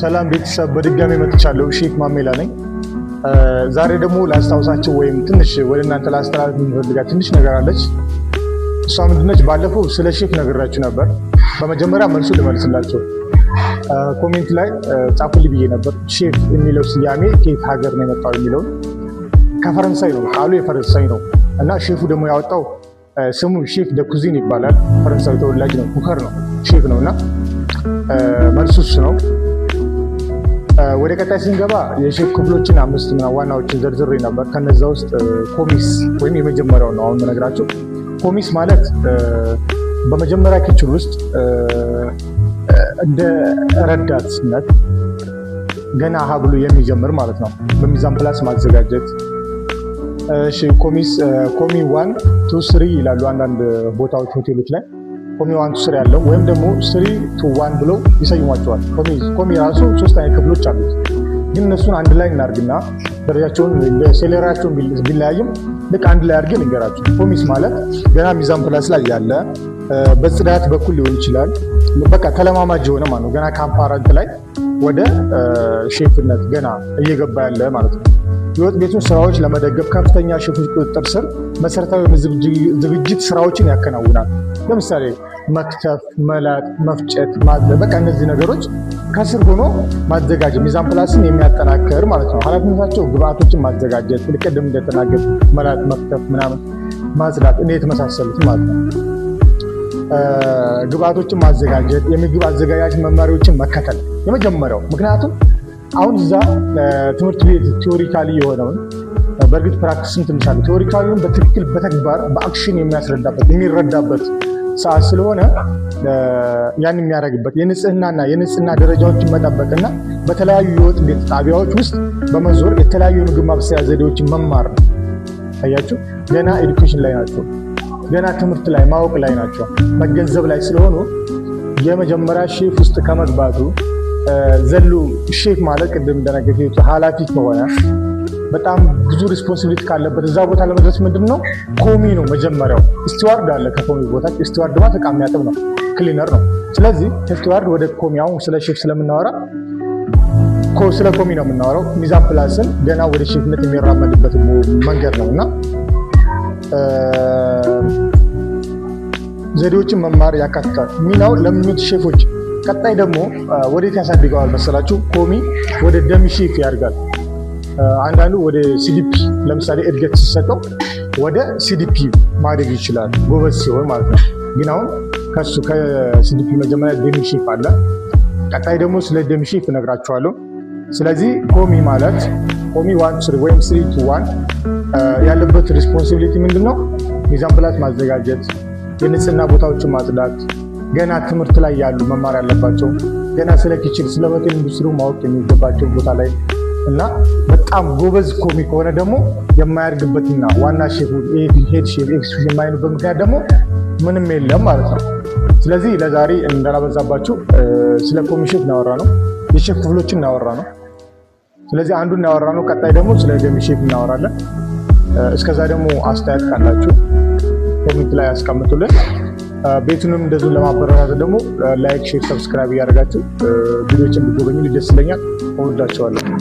ሰላም ቤተሰብ፣ በድጋሚ መጥቻለሁ። ሼፍ ማሜላ ነኝ። ዛሬ ደግሞ ላስታውሳችሁ ወይም ትንሽ ወደ እናንተ ላስተላልፍ የምፈልጋት ትንሽ ነገር አለች። እሷ ምንድነች? ባለፈው ስለ ሼፍ ነግራችሁ ነበር። በመጀመሪያ መልሱ ልመልስላችሁ። Comment ላይ ጻፉልኝ ብዬ ነበር። ሼፍ የሚለው ስያሜ ከየት ሀገር ነው የመጣው የሚለውን፣ ከፈረንሳይ ነው፣ ቃሉ የፈረንሳይ ነው እና ሼፉ ደግሞ ያወጣው ስሙ chef de cuisine ይባላል። ፈረንሳዊ ተወላጅ ነው፣ cooker ነው፣ ሼፍ ነው እና መልሱ እሱ ነው። ወደ ቀጣይ ስንገባ የሼፍ ክፍሎችን አምስት ዋናዎችን ዘርዝሬ ነበር። ከነዛ ውስጥ commis ወይም የመጀመሪያው ነው አሁን የምነግራችሁ። Commis ማለት በመጀመሪያ kitchen ውስጥ እንደ ረዳትነት ገና ሀ ብሎ የሚጀምር ማለት ነው። በ mise en place ማዘጋጀት። እሺ፣ commis commis 1, 2, 3 ይላሉ አንዳንድ ቦታዎች፣ ሆቴሎች ላይ commis 1, 2, 3 ያለው ወይም ደግሞ 3, 2, 1 ብለው ይሰይሟቸዋል። Commis ራሱ ሶስት አይነት ክፍሎች አሉት። ግን እነሱን አንድ ላይ እናርግና ደረጃቸውን salary ያቸውን ቢለያይም ልክ አንድ ላይ አድርገን ልንገራችሁ። Commis ማለት ገና mise en place ላይ ያለ፣ በጽዳት በኩል ሊሆን ይችላል። በቃ ተለማማጅ የሆነ ማለት ነው። ገና ከ apprentice ላይ ወደ ሼፍነት ገና እየገባ ያለ ማለት ነው። የወጥ ቤቱን ስራዎች ለመደገፍ ከፍተኛ ሼፎች ቁጥጥር ስር መሰረታዊ ዝግጅት ስራዎችን ያከናውናል። ለምሳሌ መክተፍ፣ መላጥ፣ መፍጨት፣ በቃ እነዚህ ነገሮች ከስር ሆኖ ማዘጋጀት፣ mise en place ን የሚያጠናክር ማለት ነው። ኃላፊነታቸው ግብአቶችን ማዘጋጀት፣ ቅድም እንደተናገር መላጥ፣ መክተፍ፣ ምናምን ማጽዳት፣ እኔ የተመሳሰሉት ማለት ነው። ግብአቶችን ማዘጋጀት፣ የምግብ አዘገጃጀት መመሪያዎችን መከተል የመጀመሪያው። ምክንያቱም አሁን እዛ ትምህርት ቤት theoretically የሆነውን፣ በእርግጥ practice ም ትንሽ አለ፣ theoretically ውን በትክክል በተግባር በ action የሚያስረዳበት፣ የሚረዳበት ሰዓት ስለሆነ ያን የሚያደርግበት፣ የንጽህናና የንጽህና ደረጃዎችን መጠበቅና በተለያዩ የወጥ ቤት ጣቢያዎች ውስጥ በመዞር የተለያዩ የምግብ ማብሰያ ዘዴዎችን መማር ነው። አያችሁ፣ ገና education ላይ ናቸው። ገና ትምህርት ላይ፣ ማወቅ ላይ ናቸው። መገንዘብ ላይ ስለሆኑ የመጀመሪያ ሼፍ ውስጥ ከመግባቱ ዘሎ ሼፍ ማለት ቅድም እንደነገርኳችሁ ኃላፊ ከሆነ፣ በጣም ብዙ responsibility ካለበት እዛ ቦታ ለመድረስ ምንድን ነው፣ commis ነው መጀመሪያው። Steward አለ ከ commis ቦታ። Steward ማለት ዕቃ የሚያጥብ ነው፣ cleaner ነው። ስለዚህ ከ steward ወደ commis፣ አሁን ስለ ሼፍ ስለምናወራ ስለ commis ነው የምናወራው። Mise en place ን ገና ወደ ሼፍነት የሚራመድበት መንገድ ነው እና ዘዴዎችን መማር ያካትታል። ሚናው ለሚሉት ሼፎች ቀጣይ ደግሞ ወዴት ያሳድገዋል መሰላችሁ? Commis ወደ demi chef ያድጋል። አንዳንዱ ወደ CDP፣ ለምሳሌ እድገት ሲሰጠው ወደ CDP ማደግ ይችላል፣ ጎበዝ ሲሆን ማለት ነው። ግን አሁን ከሱ ከ CDP መጀመሪያ demi chef አለ። ቀጣይ ደግሞ ስለ demi chef እነግራችኋለሁ። ስለዚህ commis ማለት commis 1 3 ወይም 3, 2, 1 ያለበት responsibility ምንድን ነው? Mise en place ማዘጋጀት፣ የንጽህና ቦታዎችን ማጽዳት፣ ገና ትምህርት ላይ ያሉ፣ መማር ያለባቸው፣ ገና ስለ kitchen ስለ ሆቴል ኢንዱስትሪ ማወቅ የሚገባቸው ቦታ ላይ እና በጣም ጎበዝ commis ከሆነ ደግሞ የማያድግበትና ዋና ሼፍ፣ head chef፣ ex የማይሆንበት ምክንያት ደግሞ ምንም የለም ማለት ነው። ስለዚህ ለዛሬ እንዳላበዛባችሁ ስለ commis chef እናወራ ነው፣ የሼፍ ክፍሎችን እናወራ ነው። ስለዚህ አንዱን እናወራ ነው። ቀጣይ ደግሞ ስለ demi chef እናወራለን። እስከዛ ደግሞ አስተያየት ካላችሁ comment ላይ ያስቀምጡልን። ቤቱንም እንደዚሁ ለማበረታታት ደግሞ like፣ share፣ subscribe እያደረጋችሁ ቪዲዮችን ብትጎበኙ ደስ ይለኛል። እወዳችኋለሁ።